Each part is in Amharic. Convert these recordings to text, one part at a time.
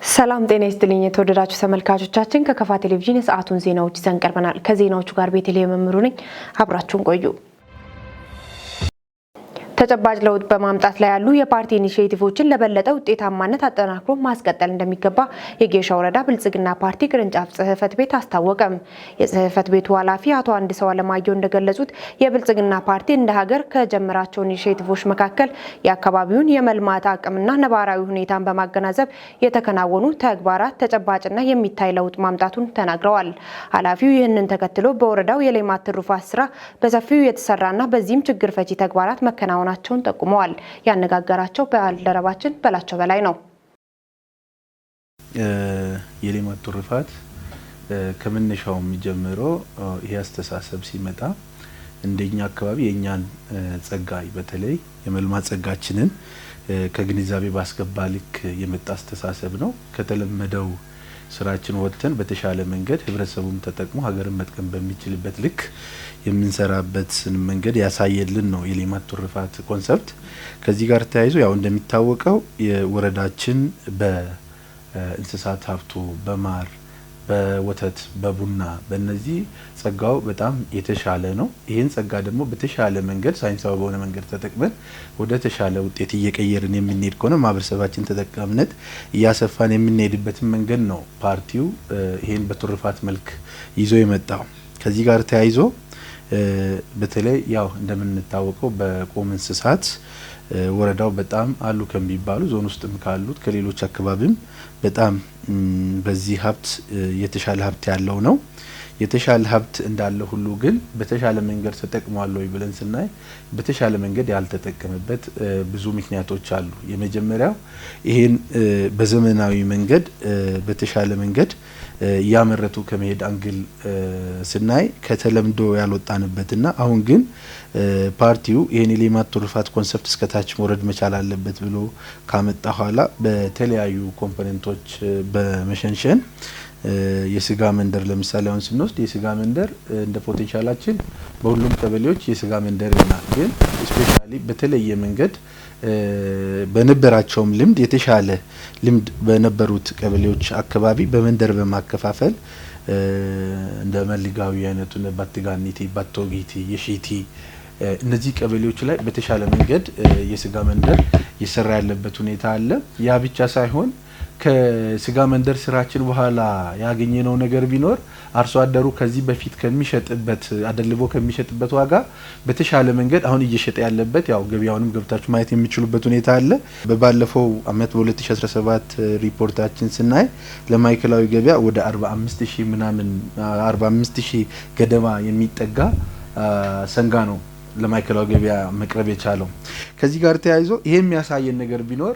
ሰላም ጤና ይስጥልኝ የተወደዳችሁ ተመልካቾቻችን፣ ከከፋ ቴሌቪዥን የሰዓቱን ዜናዎች ይዘን ቀርበናል። ከዜናዎቹ ጋር ቤተልሔም መምሩ ነኝ። አብራችሁን ቆዩ። ተጨባጭ ለውጥ በማምጣት ላይ ያሉ የፓርቲ ኢኒሼቲቮችን ለበለጠ ውጤታማነት አጠናክሮ ማስቀጠል እንደሚገባ የጌሻ ወረዳ ብልጽግና ፓርቲ ቅርንጫፍ ጽህፈት ቤት አስታወቀም። የጽህፈት ቤቱ ኃላፊ አቶ አንድሰው አለማየሁ እንደገለጹት የብልጽግና ፓርቲ እንደ ሀገር ከጀመራቸው ኢኒሼቲቮች መካከል የአካባቢውን የመልማት አቅምና ነባራዊ ሁኔታን በማገናዘብ የተከናወኑ ተግባራት ተጨባጭና የሚታይ ለውጥ ማምጣቱን ተናግረዋል። ኃላፊው ይህንን ተከትሎ በወረዳው የሌማት ትሩፋት ስራ በሰፊው የተሰራና በዚህም ችግር ፈቺ ተግባራት መከናወናቸውን ጠቁመዋል። ያነጋገራቸው ባልደረባችን በላቸው በላይ ነው። የሌማት ትሩፋት ከመነሻውም ጀምሮ ይሄ አስተሳሰብ ሲመጣ እንደኛ አካባቢ የእኛን ጸጋ፣ በተለይ የመልማት ጸጋችንን ከግንዛቤ ባስገባ ልክ የመጣ አስተሳሰብ ነው። ከተለመደው ስራችን ወጥተን በተሻለ መንገድ ህብረተሰቡም ተጠቅሞ ሀገርን መጥቀም በሚችልበት ልክ የምንሰራበትን መንገድ ያሳየልን ነው የሌማት ትሩፋት concept። ከዚህ ጋር ተያይዞ ያው እንደሚታወቀው የወረዳችን በእንስሳት ሀብቱ፣ በማር፣ በወተት፣ በቡና፣ በእነዚህ ጸጋው በጣም የተሻለ ነው። ይህን ጸጋ ደግሞ በተሻለ መንገድ፣ ሳይንሳዊ በሆነ መንገድ ተጠቅመን ወደ ተሻለ ውጤት እየቀየርን የምንሄድ ከሆነ ማህበረሰባችን ተጠቃሚነት እያሰፋን የምንሄድበትን መንገድ ነው ፓርቲው ይህን በትሩፋት መልክ ይዞ የመጣው። ከዚህ ጋር ተያይዞ በተለይ ያው እንደምንታወቀው በቁም እንስሳት ወረዳው በጣም አሉ ከሚባሉ፣ ዞን ውስጥም ካሉት ከሌሎች አካባቢም በጣም በዚህ ሀብት የተሻለ ሀብት ያለው ነው። የተሻለ ሀብት እንዳለ ሁሉ ግን በተሻለ መንገድ ተጠቅሟል ወይ ብለን ስናይ በተሻለ መንገድ ያልተጠቀመበት ብዙ ምክንያቶች አሉ። የመጀመሪያው ይሄን በዘመናዊ መንገድ በተሻለ መንገድ እያመረቱ ከመሄድ angle ስናይ ከተለምዶ ያልወጣንበትና አሁን ግን ፓርቲው ይህን የሌማት ትሩፋት concept እስከታች መውረድ መቻል አለበት ብሎ ካመጣ ኋላ በተለያዩ component ኦች በመሸንሸን የስጋ መንደር ለምሳሌ አሁን ስንወስድ የስጋ መንደር እንደ potential ኣችን በሁሉም ቀበሌዎች የስጋ መንደር ይሆናል። ግን specially በተለየ መንገድ በነበራቸውም ልምድ፣ የተሻለ ልምድ በነበሩት ቀበሌዎች አካባቢ በመንደር በማከፋፈል እንደ መልጋዊ አይነቱ፣ ባትጋኒቲ፣ ባቶጊቲ፣ የሺቲ እነዚህ ቀበሌዎች ላይ በተሻለ መንገድ የስጋ መንደር እየሰራ ያለበት ሁኔታ አለ። ያ ብቻ ሳይሆን ከስጋ መንደር ስራችን በኋላ ያገኘነው ነገር ቢኖር አርሶ አደሩ ከዚህ በፊት ከሚሸጥበት፣ አደልቦ ከሚሸጥበት ዋጋ በተሻለ መንገድ አሁን እየሸጠ ያለበት፣ ያው ገበያውንም ገብታችሁ ማየት የሚችሉበት ሁኔታ አለ። በባለፈው አመት በ2017 ሪፖርታችን ስናይ ለማዕከላዊ ገበያ ወደ 45 ሺህ ምናምን፣ 45 ሺህ ገደማ የሚጠጋ ሰንጋ ነው ለማዕከላዊ ገበያ መቅረብ የቻለው። ከዚህ ጋር ተያይዞ ይሄ የሚያሳየን ነገር ቢኖር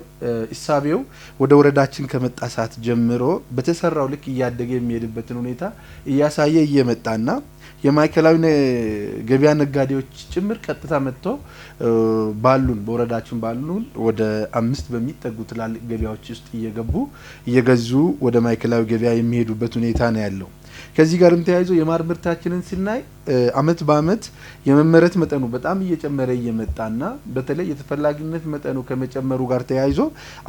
እሳቤው ወደ ወረዳችን ከመጣ ሰዓት ጀምሮ በተሰራው ልክ እያደገ የሚሄድበትን ሁኔታ እያሳየ እየመጣና የማዕከላዊ ገበያ ነጋዴዎች ጭምር ቀጥታ መጥተው ባሉን፣ በወረዳችን ባሉን ወደ 5 በሚጠጉ ትላልቅ ገበያዎች ውስጥ እየገቡ እየገዙ ወደ ማዕከላዊ ገበያ የሚሄዱበት ሁኔታ ነው ያለው። ከዚህ ጋርም ተያይዞ የማር ምርታችንን ስናይ አመት በአመት የመመረት መጠኑ በጣም እየጨመረ እየመጣና በተለይ የተፈላጊነት መጠኑ ከመጨመሩ ጋር ተያይዞ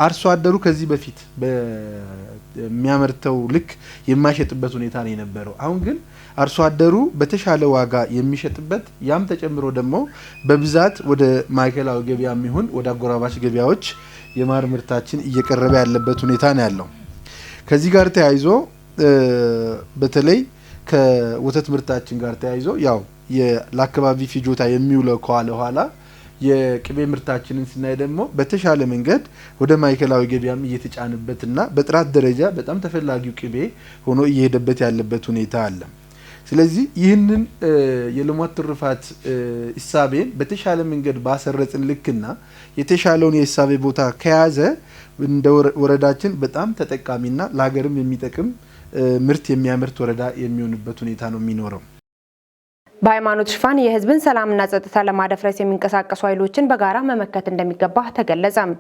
አርሶ አደሩ ከዚህ በፊት በሚያመርተው ልክ የማይሸጥበት ሁኔታ ነው የነበረው። አሁን ግን አርሶ አደሩ በተሻለ ዋጋ የሚሸጥበት፣ ያም ተጨምሮ ደግሞ በብዛት ወደ ማዕከላዊ ገበያ የሚሆን ወደ አጎራባች ገበያዎች የማር ምርታችን እየቀረበ ያለበት ሁኔታ ነው ያለው። ከዚህ ጋር ተያይዞ በተለይ ከወተት ምርታችን ጋር ተያይዞ ያው ለአካባቢ ፍጆታ የሚውለው ከዋለ ኋላ የቅቤ ምርታችንን ስናይ ደግሞ በተሻለ መንገድ ወደ ማዕከላዊ ገበያም እየተጫነበትና በጥራት ደረጃ በጣም ተፈላጊው ቅቤ ሆኖ እየሄደበት ያለበት ሁኔታ አለ። ስለዚህ ይህንን የልማት ትሩፋት እሳቤን በተሻለ መንገድ ባሰረጽን ልክና የተሻለውን የእሳቤ ቦታ ከያዘ እንደ ወረዳችን በጣም ተጠቃሚና ለሀገርም የሚጠቅም ምርት የሚያመርት ወረዳ የሚሆንበት ሁኔታ ነው የሚኖረው። በሃይማኖት ሽፋን የህዝብን ሰላምና ጸጥታ ለማደፍረስ የሚንቀሳቀሱ ኃይሎችን በጋራ መመከት እንደሚገባ ተገለጸም።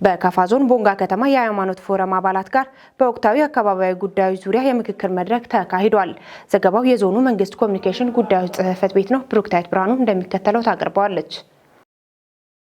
በካፋ ዞን ቦንጋ ከተማ የሃይማኖት ፎረም አባላት ጋር በወቅታዊ አካባቢያዊ ጉዳዮች ዙሪያ የምክክር መድረክ ተካሂዷል። ዘገባው የዞኑ መንግስት ኮሚኒኬሽን ጉዳዮች ጽህፈት ቤት ነው። ብሩክታይት ብርሃኑ እንደሚከተለው ታቀርበዋለች።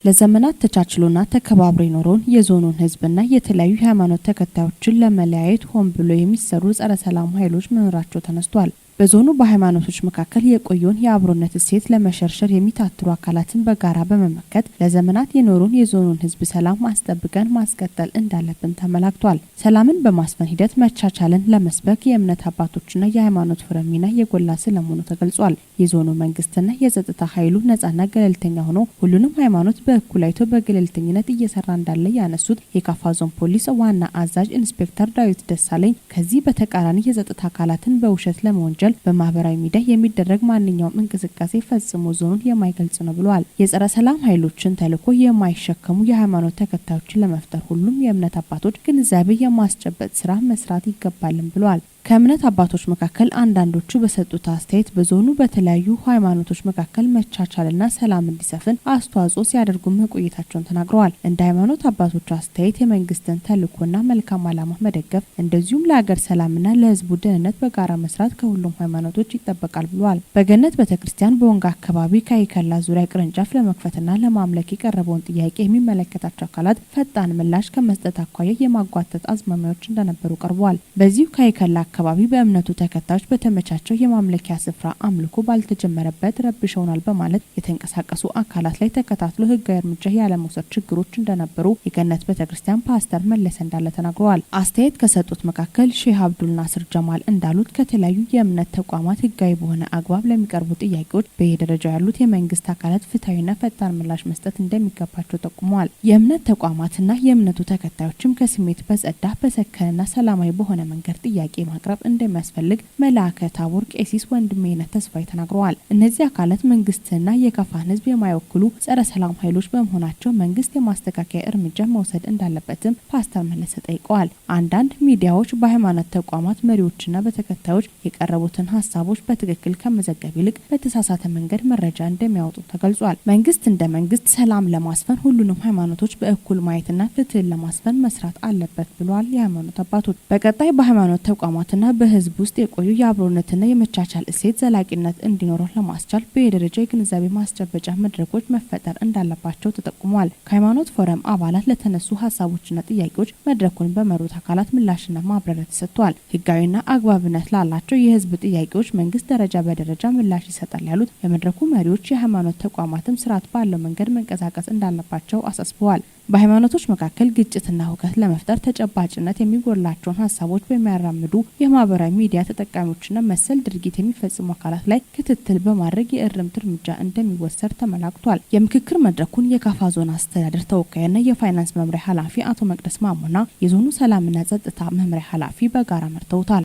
ለዘመናት ተቻችሎና ተከባብሮ የኖረውን የዞኑን ሕዝብና የተለያዩ የሃይማኖት ተከታዮችን ለመለያየት ሆን ብሎ የሚሰሩ ጸረ ሰላም ኃይሎች መኖራቸው ተነስቷል። በዞኑ በሃይማኖቶች መካከል የቆየውን የአብሮነት እሴት ለመሸርሸር የሚታትሩ አካላትን በጋራ በመመከት ለዘመናት የኖሩን የዞኑን ሕዝብ ሰላም አስጠብቀን ማስቀጠል እንዳለብን ተመላክቷል። ሰላምን በማስፈን ሂደት መቻቻልን ለመስበክ የእምነት አባቶችና የሃይማኖት ፎረም ሚና የጎላ ስለመሆኑ ተገልጿል። የዞኑ መንግስትና የጸጥታ ኃይሉ ነጻና ገለልተኛ ሆኖ ሁሉንም ሃይማኖት በእኩል አይቶ በገለልተኝነት እየሰራ እንዳለ ያነሱት የካፋ ዞን ፖሊስ ዋና አዛዥ ኢንስፔክተር ዳዊት ደሳለኝ ከዚህ በተቃራኒ የጸጥታ አካላትን በውሸት ለመወንጀል በማህበራዊ ሚዲያ የሚደረግ ማንኛውም እንቅስቃሴ ፈጽሞ ዞኑን የማይገልጽ ነው ብለዋል። የጸረ ሰላም ኃይሎችን ተልዕኮ የማይሸከሙ የሃይማኖት ተከታዮችን ለመፍጠር ሁሉም የእምነት አባቶች ግንዛቤ የማስጨበጥ ስራ መስራት ይገባልም ብለዋል። ከእምነት አባቶች መካከል አንዳንዶቹ በሰጡት አስተያየት በዞኑ በተለያዩ ሃይማኖቶች መካከል መቻቻልና ሰላም እንዲሰፍን አስተዋጽኦ ሲያደርጉ መቆየታቸውን ተናግረዋል። እንደ ሃይማኖት አባቶቹ አስተያየት የመንግስትን ተልዕኮና መልካም ዓላማ መደገፍ እንደዚሁም ለሀገር ሰላምና ለሕዝቡ ደህንነት በጋራ መስራት ከሁሉም ሃይማኖቶች ይጠበቃል ብለዋል። በገነት ቤተ ክርስቲያን በወንጋ አካባቢ ከይከላ ዙሪያ ቅርንጫፍ ለመክፈትና ለማምለክ የቀረበውን ጥያቄ የሚመለከታቸው አካላት ፈጣን ምላሽ ከመስጠት አኳያ የማጓተት አዝማሚያዎች እንደነበሩ ቀርበዋል። በዚሁ ከይከላ አካባቢ በእምነቱ ተከታዮች በተመቻቸው የማምለኪያ ስፍራ አምልኮ ባልተጀመረበት ረብሸውናል በማለት የተንቀሳቀሱ አካላት ላይ ተከታትሎ ህጋዊ እርምጃ ያለመውሰድ ችግሮች እንደነበሩ የገነት ቤተክርስቲያን ፓስተር መለሰ እንዳለ ተናግረዋል። አስተያየት ከሰጡት መካከል ሼህ አብዱል ናስር ጀማል እንዳሉት ከተለያዩ የእምነት ተቋማት ህጋዊ በሆነ አግባብ ለሚቀርቡ ጥያቄዎች በየደረጃው ያሉት የመንግስት አካላት ፍትሐዊና ፈጣን ምላሽ መስጠት እንደሚገባቸው ጠቁመዋል። የእምነት ተቋማትና የእምነቱ ተከታዮችም ከስሜት በጸዳ በሰከነና ሰላማዊ በሆነ መንገድ ጥያቄ ማቅረብ እንደሚያስፈልግ መልአከ ታቦር ቄሲስ ወንድሜነህ ተስፋዬ ተናግረዋል። እነዚህ አካላት መንግስትና የከፋን ህዝብ የማይወክሉ ጸረ ሰላም ኃይሎች በመሆናቸው መንግስት የማስተካከያ እርምጃ መውሰድ እንዳለበትም ፓስተር መለሰ ጠይቀዋል። አንዳንድ ሚዲያዎች በሃይማኖት ተቋማት መሪዎችና በተከታዮች የቀረቡትን ሀሳቦች በትክክል ከመዘገብ ይልቅ በተሳሳተ መንገድ መረጃ እንደሚያወጡ ተገልጿል። መንግስት እንደ መንግስት ሰላም ለማስፈን ሁሉንም ሃይማኖቶች በእኩል ማየትና ፍትህን ለማስፈን መስራት አለበት ብለዋል የሃይማኖት አባቶች። በቀጣይ በሃይማኖት ተቋማትና በህዝብ ውስጥ የቆዩ የአብሮነትና የመቻቻል እሴት ዘላቂነት እንዲኖረው ለማስቻል በየደረጃው የግንዛቤ ማስጨበጫ መድረኮች መፈጠር እንዳለባቸው ተጠቁሟል። ከሃይማኖት ፎረም አባላት ለተነሱ ሀሳቦችና ጥያቄዎች መድረኩን በመሩት አካላት ምላሽና ማብራሪያ ተሰጥቷል። ህጋዊና አግባብነት ላላቸው የህዝብ ጥያቄዎች መንግስት ደረጃ በደረጃ ምላሽ ይሰጣል ያሉት የመድረኩ መሪዎች የሃይማኖት ተቋማትም ስርዓት ባለው መንገድ መንቀሳቀስ እንዳለባቸው አሳስበዋል። በሃይማኖቶች መካከል ግጭትና ሁከት ለመፍጠር ተጨባጭነት የሚጎድላቸውን ሀሳቦች በሚያራምዱ የማህበራዊ ሚዲያ ተጠቃሚዎችና መሰል ድርጊት የሚፈጽሙ አካላት ላይ ክትትል በማድረግ የእርምት እርምጃ እንደሚወሰድ ተመላክቷል። የምክክር መድረኩን የካፋ ዞን አስተዳደር ተወካይና የፋይናንስ መምሪያ ኃላፊ አቶ መቅደስ ማሞና የዞኑ ሰላምና ጸጥታ መምሪያ ኃላፊ በጋራ መርተውታል።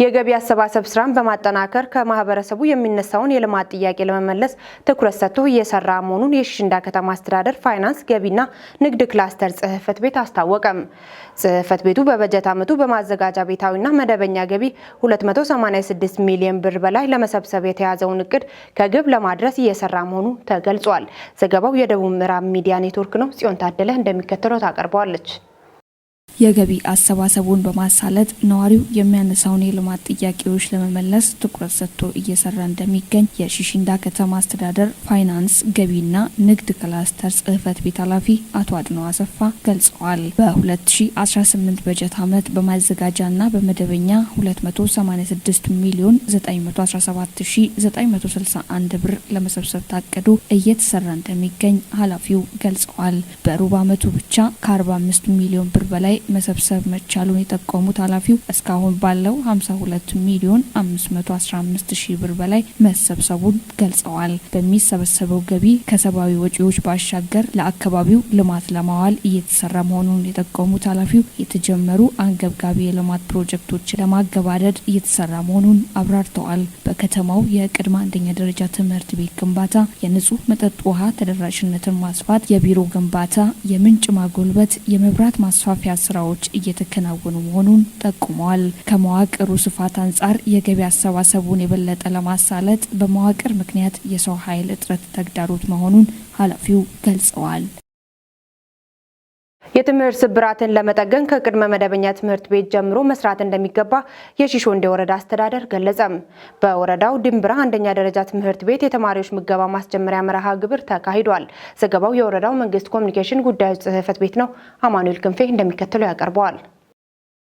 የገቢ አሰባሰብ ስራን በማጠናከር ከማህበረሰቡ የሚነሳውን የልማት ጥያቄ ለመመለስ ትኩረት ሰጥቶ እየሰራ መሆኑን የሽንዳ ከተማ አስተዳደር ፋይናንስ ገቢና ንግድ ክላስተር ጽህፈት ቤት አስታወቀም። ጽህፈት ቤቱ በበጀት ዓመቱ በማዘጋጃ ቤታዊና መደበኛ ገቢ 286 ሚሊዮን ብር በላይ ለመሰብሰብ የተያዘውን እቅድ ከግብ ለማድረስ እየሰራ መሆኑ ተገልጿል። ዘገባው የደቡብ ምዕራብ ሚዲያ ኔትወርክ ነው። ጽዮን ታደለ እንደሚከተለው ታቀርበዋለች። የገቢ አሰባሰቡን በማሳለጥ ነዋሪው የሚያነሳውን የልማት ጥያቄዎች ለመመለስ ትኩረት ሰጥቶ እየሰራ እንደሚገኝ የሺሽንዳ ከተማ አስተዳደር ፋይናንስ ገቢና ንግድ ክላስተር ጽህፈት ቤት ኃላፊ አቶ አድነው አሰፋ ገልጸዋል። በ2018 በጀት ዓመት በማዘጋጃና በመደበኛ 286 ሚሊዮን 917961 ብር ለመሰብሰብ ታቅዶ እየተሰራ እንደሚገኝ ኃላፊው ገልጸዋል። በሩብ ዓመቱ ብቻ ከ45 ሚሊዮን ብር በላይ መሰብሰብ መቻሉን የጠቆሙት ኃላፊው እስካሁን ባለው 52 ሚሊዮን 515 ሺህ ብር በላይ መሰብሰቡን ገልጸዋል። በሚሰበሰበው ገቢ ከሰብአዊ ወጪዎች ባሻገር ለአካባቢው ልማት ለማዋል እየተሰራ መሆኑን የጠቆሙት ኃላፊው የተጀመሩ አንገብጋቢ የልማት ፕሮጀክቶች ለማገባደድ እየተሰራ መሆኑን አብራርተዋል። በከተማው የቅድመ አንደኛ ደረጃ ትምህርት ቤት ግንባታ፣ የንጹህ መጠጥ ውሃ ተደራሽነትን ማስፋት፣ የቢሮ ግንባታ፣ የምንጭ ማጎልበት፣ የመብራት ማስፋፊያ ስራዎች እየተከናወኑ መሆኑን ጠቁመዋል። ከመዋቅሩ ስፋት አንጻር የገቢ አሰባሰቡን የበለጠ ለማሳለጥ በመዋቅር ምክንያት የሰው ኃይል እጥረት ተግዳሮት መሆኑን ኃላፊው ገልጸዋል። የትምህርት ስብራትን ለመጠገን ከቅድመ መደበኛ ትምህርት ቤት ጀምሮ መስራት እንደሚገባ የሺሾንዴ ወረዳ አስተዳደር ገለጸም። በወረዳው ድንብራ አንደኛ ደረጃ ትምህርት ቤት የተማሪዎች ምገባ ማስጀመሪያ መርሃ ግብር ተካሂዷል። ዘገባው የወረዳው መንግስት ኮሚኒኬሽን ጉዳዮች ጽሕፈት ቤት ነው። አማኑኤል ክንፌ እንደሚከተለው ያቀርበዋል።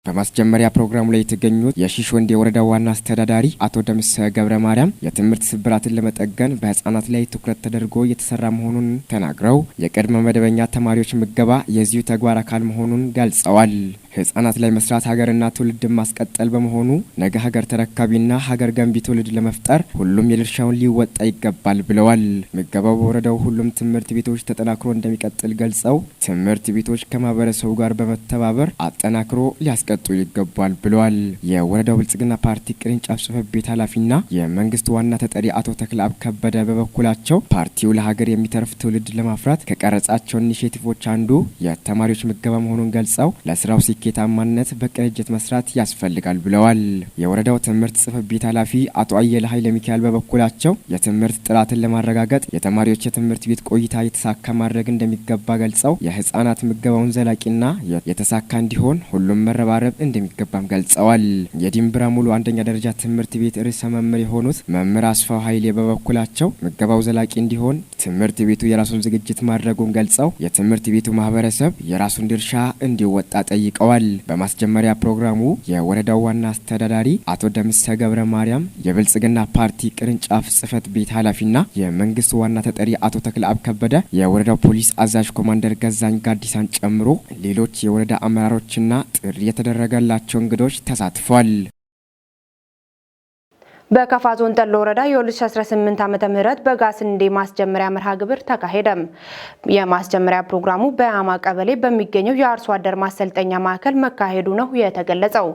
በማስጀመሪያ ፕሮግራሙ ላይ የተገኙት የሺሾንዴ ወረዳ ዋና አስተዳዳሪ አቶ ደምሰ ገብረ ማርያም የትምህርት ስብራትን ለመጠገን በህጻናት ላይ ትኩረት ተደርጎ እየተሰራ መሆኑን ተናግረው የቅድመ መደበኛ ተማሪዎች ምገባ የዚሁ ተግባር አካል መሆኑን ገልጸዋል። ህጻናት ላይ መስራት ሀገርና ትውልድን ማስቀጠል በመሆኑ ነገ ሀገር ተረካቢና ሀገር ገንቢ ትውልድ ለመፍጠር ሁሉም የድርሻውን ሊወጣ ይገባል ብለዋል። ምገባው በወረዳው ሁሉም ትምህርት ቤቶች ተጠናክሮ እንደሚቀጥል ገልጸው ትምህርት ቤቶች ከማህበረሰቡ ጋር በመተባበር አጠናክሮ ሊያስቀጥሉ ይገባል ብለዋል። የወረዳው ብልጽግና ፓርቲ ቅርንጫፍ ጽሕፈት ቤት ኃላፊና የመንግስት ዋና ተጠሪ አቶ ተክለአብ ከበደ በበኩላቸው ፓርቲው ለሀገር የሚተርፍ ትውልድ ለማፍራት ከቀረጻቸው ኢኒሼቲቮች አንዱ የተማሪዎች ምገባ መሆኑን ገልጸው ለስራው ስኬታማነት በቅንጅት መስራት ያስፈልጋል ብለዋል። የወረዳው ትምህርት ጽሕፈት ቤት ኃላፊ አቶ አየለ ኃይለ ሚካኤል በበኩላቸው የትምህርት ጥራትን ለማረጋገጥ የተማሪዎች የትምህርት ቤት ቆይታ የተሳካ ማድረግ እንደሚገባ ገልጸው የህጻናት ምገባውን ዘላቂና የተሳካ እንዲሆን ሁሉም መረባረብ እንደሚገባም ገልጸዋል። የዲምብራ ሙሉ አንደኛ ደረጃ ትምህርት ቤት ርዕሰ መምህር የሆኑት መምህር አስፋው ኃይሌ በበኩላቸው ምገባው ዘላቂ እንዲሆን ትምህርት ቤቱ የራሱን ዝግጅት ማድረጉን ገልጸው የትምህርት ቤቱ ማህበረሰብ የራሱን ድርሻ እንዲወጣ ጠይቀዋል። በማስጀመሪያ ፕሮግራሙ የወረዳው ዋና አስተዳዳሪ አቶ ደምሰ ገብረ ማርያም፣ የብልጽግና ፓርቲ ቅርንጫፍ ጽሕፈት ቤት ኃላፊና የመንግስት ዋና ተጠሪ አቶ ተክለአብ ከበደ፣ የወረዳው ፖሊስ አዛዥ ኮማንደር ገዛኝ ጋዲሳን ጨምሮ ሌሎች የወረዳ አመራሮችና ጥሪ የተደረገላቸው እንግዶች ተሳትፏል። በካፋ ዞን ጠሎ ወረዳ የ2018 ዓመተ ምህረት በጋ ስንዴ ማስጀመሪያ መርሃ ግብር ተካሄደም። የማስጀመሪያ ፕሮግራሙ በአማ ቀበሌ በሚገኘው የአርሶ አደር ማሰልጠኛ ማዕከል መካሄዱ ነው የተገለጸው።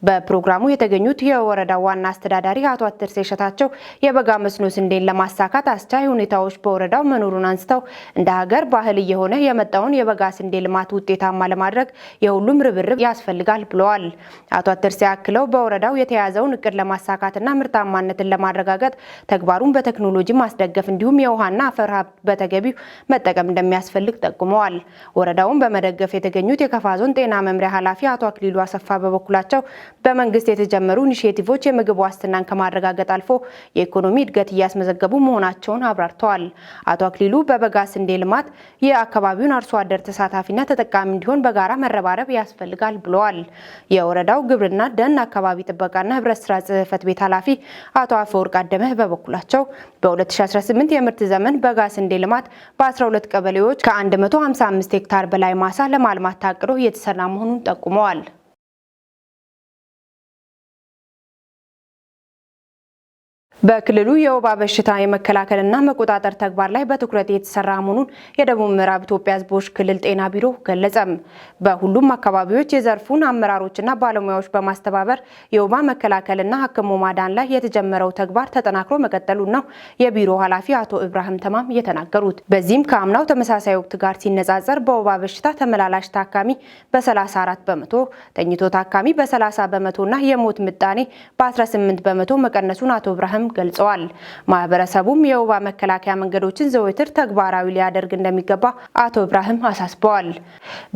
በፕሮግራሙ የተገኙት የወረዳው ዋና አስተዳዳሪ አቶ አትርሴ እሸታቸው የበጋ መስኖ ስንዴን ለማሳካት አስቻይ ሁኔታዎች በወረዳው መኖሩን አንስተው እንደ ሀገር ባህል እየሆነ የመጣውን የበጋ ስንዴ ልማት ውጤታማ ለማድረግ የሁሉም ርብርብ ያስፈልጋል ብለዋል። አቶ አትርሴ አክለው በወረዳው የተያዘውን እቅድ ለማሳካትና ምርታማነትን ለማረጋገጥ ተግባሩን በቴክኖሎጂ ማስደገፍ እንዲሁም የውሃና አፈር ሀብት በተገቢው መጠቀም እንደሚያስፈልግ ጠቁመዋል። ወረዳውን በመደገፍ የተገኙት የካፋ ዞን ጤና መምሪያ ኃላፊ አቶ አክሊሉ አሰፋ በበኩላቸው በመንግስት የተጀመሩ ኢኒሼቲቮች የምግብ ዋስትናን ከማረጋገጥ አልፎ የኢኮኖሚ እድገት እያስመዘገቡ መሆናቸውን አብራርተዋል። አቶ አክሊሉ በበጋ ስንዴ ልማት የአካባቢውን አርሶ አደር ተሳታፊና ተጠቃሚ እንዲሆን በጋራ መረባረብ ያስፈልጋል ብለዋል። የወረዳው ግብርና ደን አካባቢ ጥበቃና ህብረት ስራ ጽሕፈት ቤት ኃላፊ አቶ አፈወርቅ አደመህ በበኩላቸው በ2018 የምርት ዘመን በጋ ስንዴ ልማት በ12 ቀበሌዎች ከ155 ሄክታር በላይ ማሳ ለማልማት ታቅዶ እየተሰራ መሆኑን ጠቁመዋል። በክልሉ የወባ በሽታ የመከላከልና መቆጣጠር ተግባር ላይ በትኩረት የተሰራ መሆኑን የደቡብ ምዕራብ ኢትዮጵያ ሕዝቦች ክልል ጤና ቢሮ ገለጸም። በሁሉም አካባቢዎች የዘርፉን አመራሮችና ባለሙያዎች በማስተባበር የወባ መከላከልና ሕክሞ ማዳን ላይ የተጀመረው ተግባር ተጠናክሮ መቀጠሉን ነው የቢሮ ኃላፊ አቶ ኢብራሂም ተማም የተናገሩት። በዚህም ከአምናው ተመሳሳይ ወቅት ጋር ሲነጻጸር በወባ በሽታ ተመላላሽ ታካሚ በ34%፣ ተኝቶ ታካሚ በ30% እና የሞት ምጣኔ በ18% መቀነሱን አቶ ኢብራሂም ገልጸዋል። ማህበረሰቡም የወባ መከላከያ መንገዶችን ዘወትር ተግባራዊ ሊያደርግ እንደሚገባ አቶ ኢብራሂም አሳስበዋል።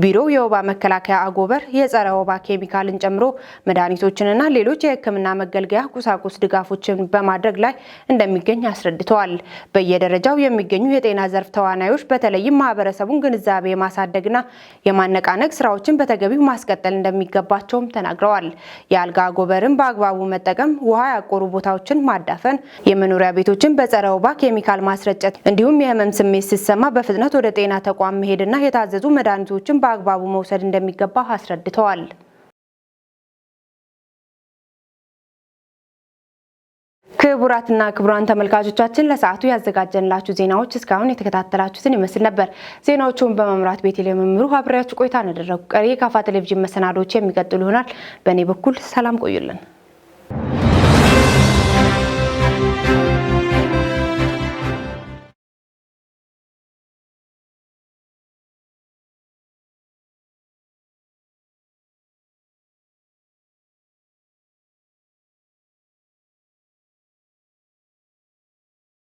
ቢሮው የወባ መከላከያ አጎበር፣ የጸረ ወባ ኬሚካልን ጨምሮ መድኃኒቶችንና ሌሎች የሕክምና መገልገያ ቁሳቁስ ድጋፎችን በማድረግ ላይ እንደሚገኝ አስረድተዋል። በየደረጃው የሚገኙ የጤና ዘርፍ ተዋናዮች በተለይም ማህበረሰቡን ግንዛቤ የማሳደግና የማነቃነቅ ስራዎችን በተገቢው ማስቀጠል እንደሚገባቸውም ተናግረዋል። የአልጋ አጎበርን በአግባቡ መጠቀም፣ ውሃ ያቆሩ ቦታዎችን ማዳፈን፣ የመኖሪያ ቤቶችን በጸረ ወባ ኬሚካል ማስረጨት እንዲሁም የህመም ስሜት ሲሰማ በፍጥነት ወደ ጤና ተቋም መሄድና የታዘዙ መድኃኒቶችን በአግባቡ መውሰድ እንደሚገባ አስረድተዋል። ክቡራትና ክቡራን ተመልካቾቻችን ለሰዓቱ ያዘጋጀንላችሁ ዜናዎች እስካሁን የተከታተላችሁትን ይመስል ነበር። ዜናዎቹን በመምራት ቤተልሔም መምህሩ አብሬያችሁ ቆይታ አደረጉ። ቀሪ የካፋ ቴሌቪዥን መሰናዶዎች የሚቀጥሉ ይሆናል። በእኔ በኩል ሰላም ቆዩልን።